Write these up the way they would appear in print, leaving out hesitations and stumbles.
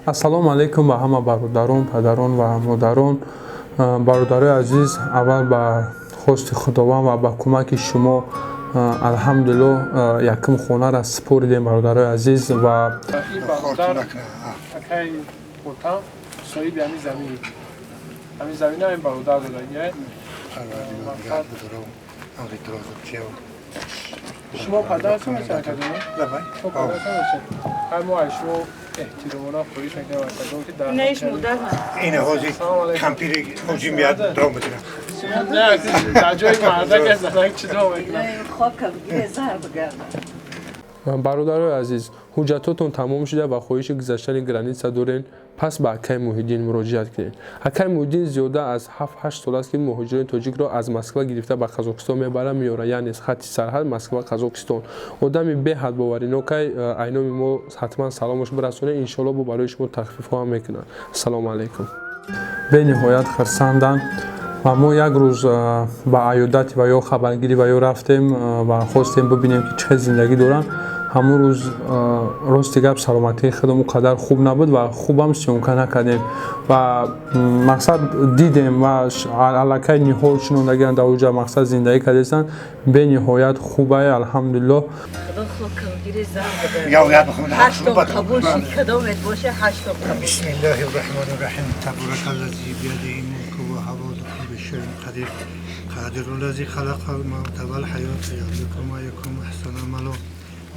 Ассалому алайкум ба ҳама бародарон, падарон ва модарон. Бародарои азиз, аввал ба хости Худованд ва ба кӯмаки шумо, алҳамдулиллоҳ, якум хонаро супоридем, бародарои азиз, ва ин бародар, акаи Ботам, соҳиби ҳамин замин, ҳамин замина ҳамин бародар додагия. Шумо падаратон мешавад, акаҷон? Шумо падаратон мешавад. Ҳай, мо аз шумо эҳтиромона хоҳиш мекунем, акаҷон, ки дар Не, иш модар. Ина ҳозир кампири ҳоҷи меяд, дом мекунад. Не, дар ҷои мардак занак чӣ дуо мекунад? Хок гире зар бигардад. Бародарои азиз, ҳуҷҷатотон тамом шуда ва хоҳиши гузаштани граница доред, пас ба акаи Муҳиддин муроҷиат кунед. Акаи Муҳиддин зиёда аз 7-8 сол аст, ки муҳоҷирони тоҷикро аз Москва гирифта ба Қазоқистон мебарад, меорад, яъне хатти сарҳад Москва Қазоқистон. Одами беҳад боваринокай. Айноми мо ҳатман саломаш бирасонед, иншоалло бо барои шумо тахфифҳо ҳам мекунад. Ассалому алайкум. Бениҳоят хурсанданд ва мо як рӯз ба аёдати ва ё хабаргирӣ ва ё рафтем ва хостем бибинем, ки чӣ хел зиндагӣ доранд. Ҳамон рӯз, рости гап, саломатии худам он қадар хуб набуд ва хубам съёмка накардем ва мақсад дидем ва аллакай ниҳол шинондагианд дар оҷа, мақсад зиндагӣ кардастанд, бениҳоят хубае, алҳамдулиллоҳ. Худо хокам гире зар бигардад. Я я бихонам. Ҳашто қабул шид, кадомет боше, ҳашто қабул. بسم الله الرحمن الرحيم. تبارك الذي بيده الملك وهو على كل شيء قدير. قادر الذي خلق الموت والحياة ليبلوكم أيكم أحسن عملا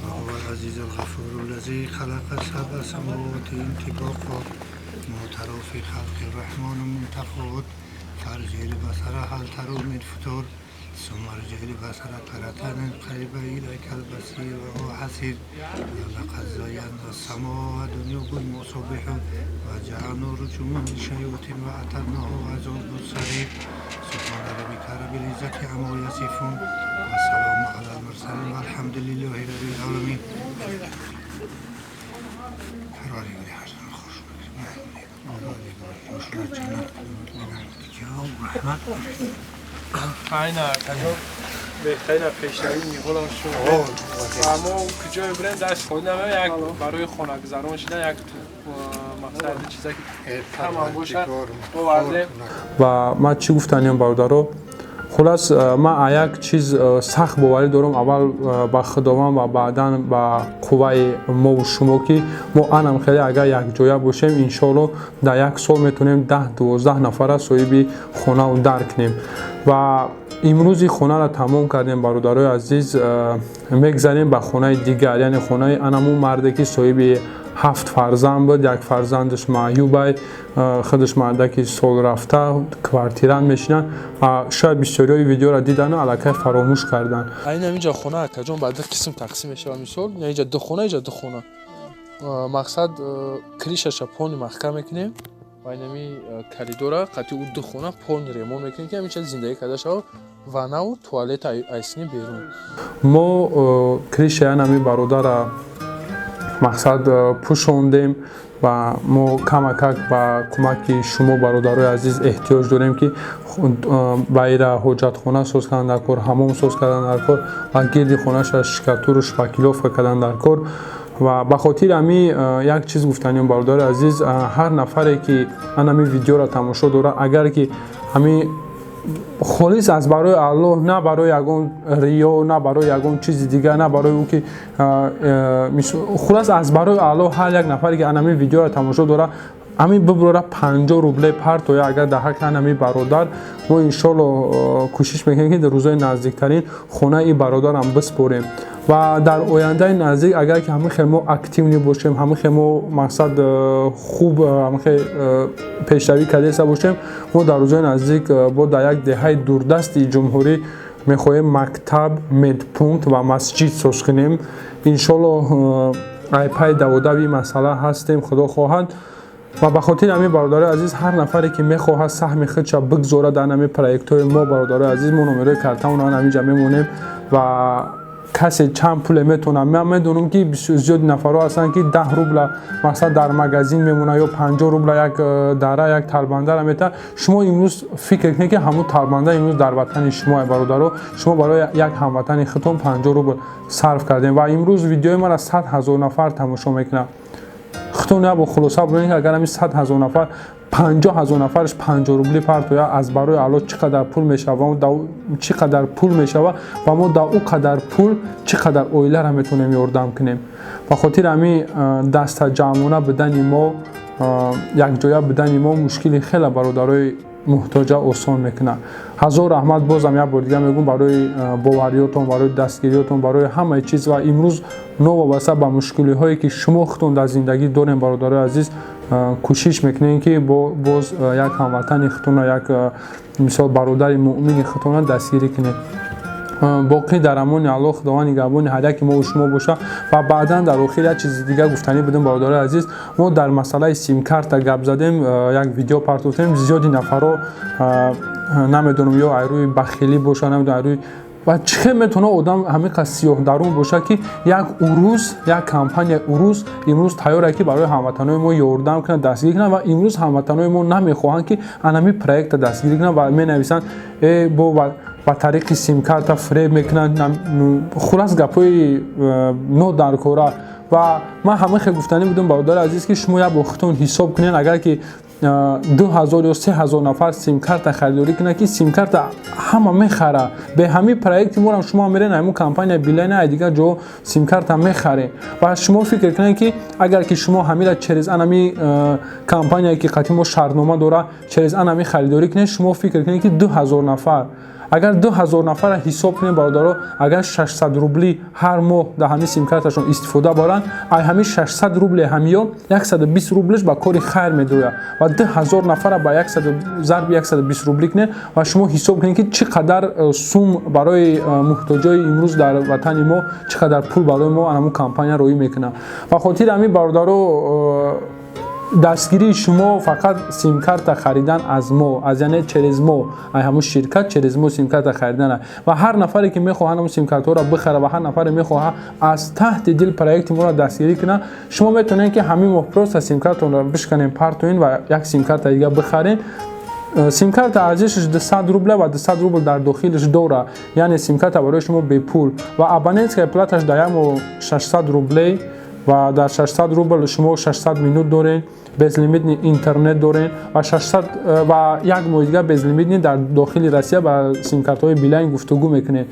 وهو العزيز الغفور. الذي خلق سبع سماوات طباقا ما ترى في خلق الرحمن من تفاوت فارجع البصر هل ترى من فطور ثم ارجع البصر كرتين ينقلب إليك البصر وهو حسير. ولقد زينا السماء الدنيا بالمصابيح وجعلنا رجوما للشياطين وأعتدنا عذاب السعير. سبحان ربك رب العزة عما يصفون والسلام على المرسلين والحمد لله رب العالمين. پروردگار حسن خوش جنت رحمت. Айна, акаҷон, беҳтарина пешравӣ ниҳолам шуд ва мо куҷое бирем, даст холӣ намеоем. Як барои хонагузарон шидан як мақсад чиза ки камам бошад, овардем. Ва ман чӣ гуфтаниям, бародаро? Хулас, ман як чиз сахт боварӣ дорам: аввал ба Худованд ва баъдан ба қувваи мову шумо, ки мо анам хеле агар якҷоя бошем, иншоалло дар як сол метавонем 10-12 нафара соҳиби хонаву дар кунем. Ва имрӯзи хонаро тамом кардем, бародарои азиз, мегзарем ба хонаи дигар, яъне хонаи анамун марде, ки соҳиби ҳафт фарзанд буд, як фарзандаш маъюбай, худаш мардаки солрафта, квартирант мешинад. Шояд бисёриҳои видеоро дидану аллакай фаромӯш карданд. Айн ҳаминҷа хона, акаҷон, ба ду қисм тақсим мешавад. Мисол, инҷа ду хона, инҷа ду хона. Мақсад, крыша ша полный маҳкам мекунем ва инами коридора қати ӯ ду хона полный ремонт мекунем, ки ҳаминча зиндагӣ карда шавад, ваннаву туалет айсини берун. Мо крыша и анами бародара, мақсад, пӯшондем ва мо камакак ба кӯмаки шумо, бародарои азиз, эҳтиёҷ дорем, ки ба ира ҳоҷатхона соз кардан дар кор, ҳамом соз кардан дар кор ва гирди хонаша штукатуру шпаклёвка кардан дар кор. Ва ба хотири ҳами як чиз гуфтаниём, бародари азиз: ҳар нафаре ки анами видеоро тамошо дорад, агар ки ҳами холис аз барои Аллоҳ, на барои ягон риё, на барои ягон чизи дигар, на барои ӯ ки хулас аз барои Аллоҳ, ҳар як нафаре ки анами видеоро тамошо дорад, ҳамин бибурора 50 рубле партоя агар дар ҳаққи анами бародар, мо иншоалло кӯшиш мекунем, ки дар рӯзои наздиктарин хонаи ин бародарам биспорем. Ва дар ояндаи наздик, агар ки ҳамин хел мо активный бошем, ҳамин хел мо, мақсад, хуб ҳамин хел пешравӣ кардаиста бошем, мо дар рӯзои наздик бо дар як деҳаи дурдасти ҷумҳурӣ мехоҳем мактаб, медпункт ва масҷид соз кунем. Иншоалло, айпай даводави масъала ҳастем, Худо хоҳад. Ва ба хотири ҳамин, бародарои азиз, ҳар нафаре ки мехоҳад саҳми худша бигзорад дар ҳамин проектҳои мо, бародарои азиз, мо номерои картамонро ҳаминҷа мемонем ва касе чанд пуле метавонад. Ман медонам, ки зиёди нафарҳо ҳастанд, ки 10 рубла, мақсад, дар магазин мемонад ё 50 рубла як дара, як талбандара метавад. Шумо имрӯз фикр кунед, ки ҳамун талбанда имрӯз дар ватани шумо, бародаро. Шумо барои як ҳамватани худтон 50 рубл сарф кардем ва имрӯз видеои маро 100 000 нафар тамошо мекунад. Худтон як бор хулоса бинед, агар ҳамин 100 ҳазор нафар 50 ҳазор нафараш 50 рубли партоя, аз барои Аллоҳ чӣ қадар пул мешава, чӣ қадар пул мешава ва мо дар ӯ қадар пул чӣ қадар оиларо метавонем ёрдам кунем. Ба хотири ҳамин дастаҷамъона будани мо, якҷоя будани мо мушкили хеле бародарои муҳтоҷа осон мекунад. Ҳазор раҳмат, бозам як бор дига мегӯм, барои бовариётон, барои дастгириётон, барои ҳамаи чиз. Ва имрӯз новобаста ба мушкилиҳое ки шумо худтон дар зиндагӣ дорем, бародарои азиз, кӯшиш мекунем, ки боз як ҳамватани худтона, як мисол бародари муъмини худтона дастгирӣ кунем. Боқӣ дар амони Аллоҳ, Худованд нигаҳбони ҳар яке мову шумо боша. Ва баъдан дар охир як чизи дига гуфтанӣ будем, бародарои азиз. Мо дар масъалаи симкарта гап задем, як видео партофтем. Зиёди нафарҳо, намедонам, ё ай рӯи бахилӣ боша, намедонам ай рӯи ва чӣ хел метавона одам ҳамин қадр сиёҳдарун боша, ки як урус, як компанияи урус имрӯз тайёре, ки барои ҳамватанои мо ёрдам кунад, дастгирӣ кунад, ва имрӯз ҳамватанои мо намехоҳанд, ки анами проекта дастгирӣ кунанд ва менависанд, э бо ба тариқи симкарта фиреб мекунанд. Хулас, гапҳои нодаркора. Ва ман ҳама хел гуфтанӣ будам, бародари азиз, ки шумо як бор худтон ҳисоб кунед, агар ки 2000 ё 3000 нафар симкарта харидорӣ кунад, ки симкарта ҳама мехара, бе ҳамин проекти морам шумо мерен ҳамун компания Билайн, ай дигар ҷо симкарта мехарем. Ва шумо фикр кунед, ки агар ки шумо ҳамира через анами компания, ки қатъи мо шартнома дора, через анами харидорӣ кунед, шумо фикр кунед, ки 2000 нафар, агар 2000 нафарро ҳисоб кунем, бародаро, агар 600 рубли ҳар моҳ дар ҳамин симкарташон истифода баранд, ай ҳамин 600 рубле ҳамиё 120 рублеш ба кори хайр медояд. Ва 2000 нафара ба зарби 120 рубли кунед ва шумо ҳисоб кунед, ки чӣ қадар сум барои муҳтоҷои имрӯз дар ватани мо, чӣ қадар пул барои мо анамун компания роӣ мекунад. Ба хотири ҳамин, бародаро, дастгирии шумо фақат симкарта харидан аз мо, аз яъне через мо, ай ҳамун ширкат через мо симкарта харидана. Ва ҳар нафаре ки мехоҳад ҳамун симкартҳоро бихара ва ҳар нафаре мехоҳад аз таҳти дил проекти моро дастгирӣ кунад, шумо метавонед, ки ҳамин моҳ просто симкартонро бишканем, партоен ва як симкарта дига бихарен. Симкарта арзишаш 200 рубля ва 200 рубл дар дохилаш дора, яъне симкарта барои шумо бепул ва абонентская платаш дар як моҳ 600 рублей, ва дар 600 рубл шумо 600 минут доред, безлимитный интернет доред ва 600 ва як моҳи дигар безлимитный дар дохили Россия ба симкартҳои Билайн гуфтугӯ мекунед.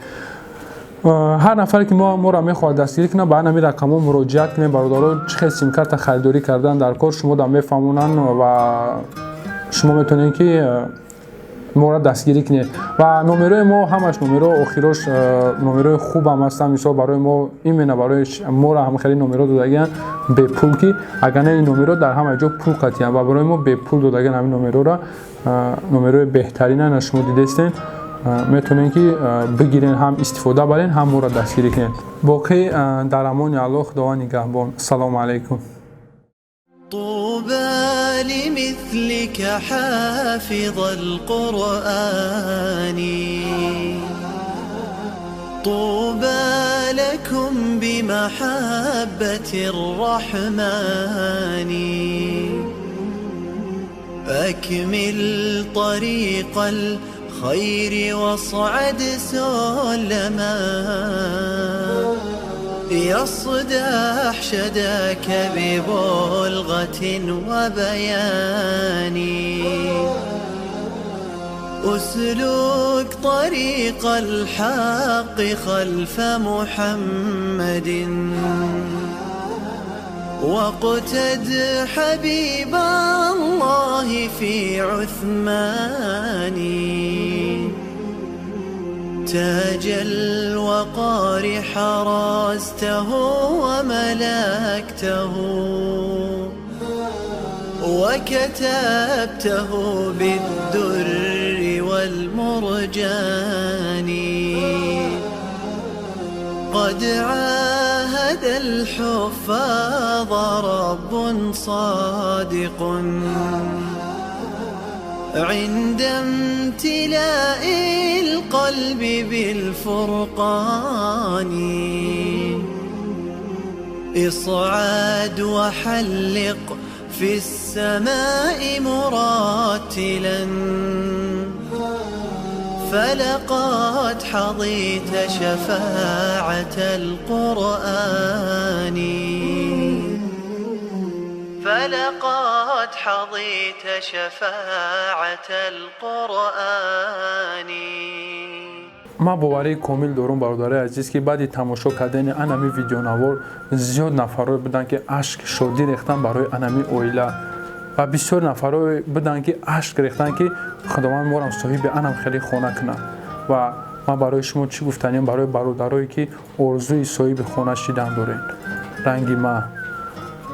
Ҳар нафаре ки моро мехоҳад дастгирӣ кунад, ба ҳамин рақамҳо муроҷиат кунед, бародаро. Чӣ хел симкарта харидорӣ кардан дар кор, шумо да мефаҳмонанд ва шумо метавонед, ки моро дастгирӣ кунед. Ва номерои мо ҳамаш номеро охирош номерои хубам ҳастанд. Мисол, барои мо, именно барои моро ҳам хеле номеро додагианд бепул, ки агар не, ин номеро дар ҳама ҷо пул қатианд ва барои мо бепул додагианд ҳамин номерора. Номерои беҳтаринанд, шумо дидестен, метавонед, ки бигирен, ҳам истифода барен, ҳам моро дастгирӣ кунед. Боқӣ дар амони Аллоҳ, Худованд нигаҳбон. Ассалому алайкум. طوبى لمثلك حافظ القرآن، طوبى لكم بمحبة الرحمن. أكمل طريق الخير واصعد سلما، يصدح شداك ببلغة وبيان. أسلك طريق الحق خلف محمد، واقتد حبيب الله في عثمان. تاج الوقار حرزته وملكته، وكتبته بالدر والمرجان. قد عاهد الحفاظ رب صادق، عند امتلاء القلب بالفرقان. اصعد وحلق في السماء مراتلا، فلقد حظيت شفاعة القرآن. فلقد حظيت شفاعة القرآن. Ман боварии комил дорум, бародари азиз, ки баъди тамошо кардани анами видеонавор зиёд нафарое буданд, ки ашк шодӣ рехтан барои анами оила, ва бисёр нафарое буданд, ки ашк рехтанд, ки Худованд морам соҳиби анам хеле хона кунад. Ва ман барои шумо чӣ гуфтанем? Барои бародарое, ки орзуи соҳиби хона шидан доред ранги ман,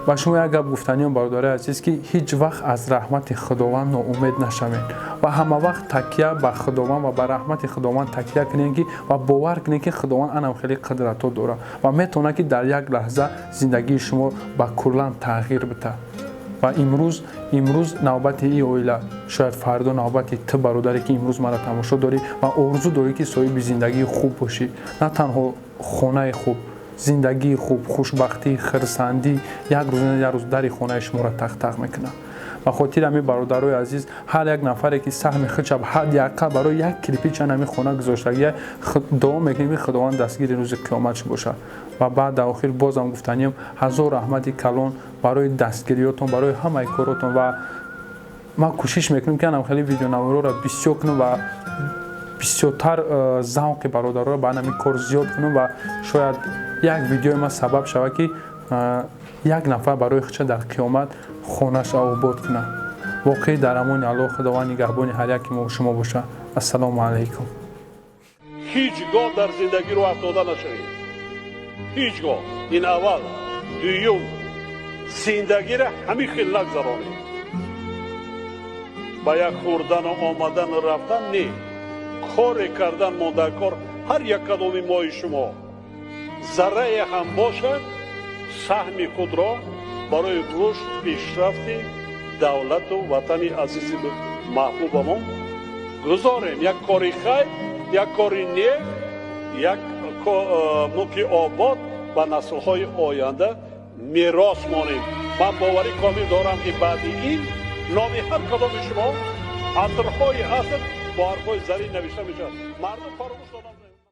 ба шумо як гап гуфтаниам, бародари азиз, ки ҳеҷ вақт аз раҳмати Худованд ноумед нашавед ва ҳама вақт такя ба Худованд ва ба раҳмати Худованд такя кунед, ки ва бовар кунед, ки Худованд анам хеле қудратҳо дорад ва метавонад, ки дар як лаҳза зиндагии шумо ба куллан тағйир бита. Ва имрӯз навбати и оила, шояд фардо навбати ту, бародаре, ки имрӯз мара тамошо дорӣ ва орзу дорӣ, ки соҳиби зиндагии хуб бошӣ. На танҳо хонаи хуб, зиндагии хуб, хушбахтӣ, хирсандӣ як рӯз на як рӯз дари хонаи шуморо тақ-тақ мекунад. Ба хотири ҳамин, бародарои азиз, ҳар як нафаре, ки саҳми худша ҳадди ақал барои як кирпича ҳамин хона гузоштагия, дуо мекунем, ки Худованд дастгири рӯзи қиёматш бошад. Ва баъд дар охир бозам гуфтаниям, ҳазор раҳмати калон барои дастгириётон, барои ҳамаи коротон. Ва ман кӯшиш мекунем, ки анам хеле видеонаворҳоро бисёр кунам ва бисёртар завқи бародароро ба ҳамин кор зиёд кунам, ва шояд як видеои ман сабаб шавад, ки як нафар барои худша дар қиёмат хонааш обод кунад. Воқеӣ, дар амони Аллоҳ, Худованд нигаҳбони ҳар яки мо шумо бошад. Ассалому алайкум. Ҳеҷ гоҳ дар зиндагӣ рӯ афтода нашавед, ҳеҷ гоҳ. Ин аввал. Дуюм, зиндагиро ҳамин хел нагзаронед, ба як хӯрдану омадану рафтан не, коре кардан мондакор. Ҳар як кадоми мои шумо заррае ҳам бошад, саҳми худро барои рушд, пешрафти давлату ватани азизи маҳбубамон гузорем. Як кори хайр, як кори нек, як мулки обод ба наслҳои оянда мерос монем. Ман боварӣ комил дорам, ки баъди ин номи ҳар кадоми шумо асрҳои аср бо ҳарфҳои зарин навишта мешавад. Мардум фаромӯш.